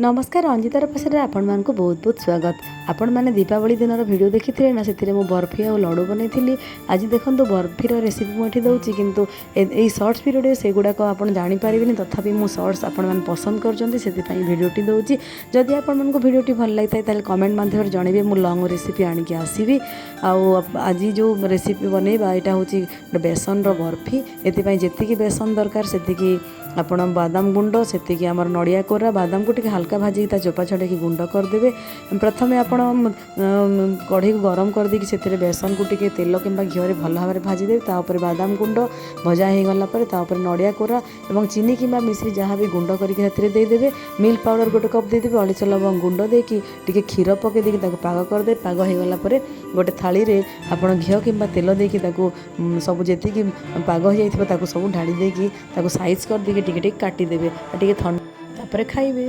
ନମସ୍କାର, ରଞ୍ଜିତାର ପାଶରେ ଆପଣମାନଙ୍କୁ ବହୁତ ବହୁତ ସ୍ୱାଗତ। ଆପଣମାନେ ଦୀପାବଳି ଦିନର ଭିଡ଼ିଓ ଦେଖିଥିବେ ନା, ସେଥିରେ ମୁଁ ବର୍ଫି ଆଉ ଲଡ଼ୁ ବନେଇଥିଲି। ଆଜି ଦେଖନ୍ତୁ, ବର୍ଫିର ରେସିପି ମୁଁ ଏଠି ଦେଉଛି, କିନ୍ତୁ ଏଇ ସର୍ଟସ୍ ଭିଡ଼ିଓରେ ସେଗୁଡ଼ାକ ଆପଣ ଜାଣିପାରିବେନି। ତଥାପି ମୁଁ ସର୍ଟସ୍ ଆପଣମାନେ ପସନ୍ଦ କରୁଛନ୍ତି, ସେଥିପାଇଁ ଭିଡ଼ିଓଟି ଦେଉଛି। ଯଦି ଆପଣମାନଙ୍କୁ ଭିଡ଼ିଓଟି ଭଲ ଲାଗିଥାଏ, ତାହେଲେ କମେଣ୍ଟ ମାଧ୍ୟମରେ ଜଣାଇବେ। ମୁଁ ଲଙ୍ଗ୍ ରେସିପି ଆଣିକି ଆସିବି। ଆଉ ଆଜି ଯେଉଁ ରେସିପି ବନେଇବା, ଏଇଟା ହେଉଛି ଗୋଟେ ବେସନର ବର୍ଫି। ଏଥିପାଇଁ ଯେତିକି ବେସନ ଦରକାର, ସେତିକି ଆପଣ ବାଦାମ ଗୁଣ୍ଡ, ସେତିକି ଆମର ନଡ଼ିଆ କୋରା। ବାଦାମକୁ ଟିକେ ହାଲକା ଭାଜିକି ତା ଚୋପା ଛଡ଼େଇକି ଗୁଣ୍ଡ କରିଦେବେ। ପ୍ରଥମେ ଆପଣ କଢ଼େଇକୁ ଗରମ କରିଦେଇକି ସେଥିରେ ବେସନକୁ ଟିକେ ତେଲ କିମ୍ବା ଘିଅରେ ଭଲ ଭାବରେ ଭାଜିଦେବେ। ତା ଉପରେ ବାଦାମ ଗୁଣ୍ଡ ଭଜା ହେଇଗଲା ପରେ ତା ଉପରେ ନଡ଼ିଆ କୋରା ଏବଂ ଚିନି କିମ୍ବା ମିଶ୍ରି ଯାହା ବି ଗୁଣ୍ଡ କରିକି ସେଥିରେ ଦେଇଦେବେ। ମିଲ୍କ ପାଉଡ଼ର ଗୋଟେ କପ୍ ଦେଇଦେବେ। ଅଳେଇଚ, ଲବଙ୍ଗ ଗୁଣ୍ଡ ଦେଇକି ଟିକେ କ୍ଷୀର ପକାଇ ଦେଇକି ତାକୁ ପାଗ କରିଦେବେ। ପାଗ ହେଇଗଲା ପରେ ଗୋଟେ ଥାଳିରେ ଆପଣ ଘିଅ କିମ୍ବା ତେଲ ଦେଇକି ତାକୁ ସବୁ ଯେତିକି ପାଗ ହେଇଯାଇଥିବ, ତାକୁ ସବୁ ଢାଳି ଦେଇକି, ତାକୁ ସାଇଜ୍ କରିଦେଇକି ଟିକେ ଟିକେ କାଟିଦେବେ ଆଉ ଟିକେ ଥଣ୍ଡା ତାପରେ ଖାଇବେ।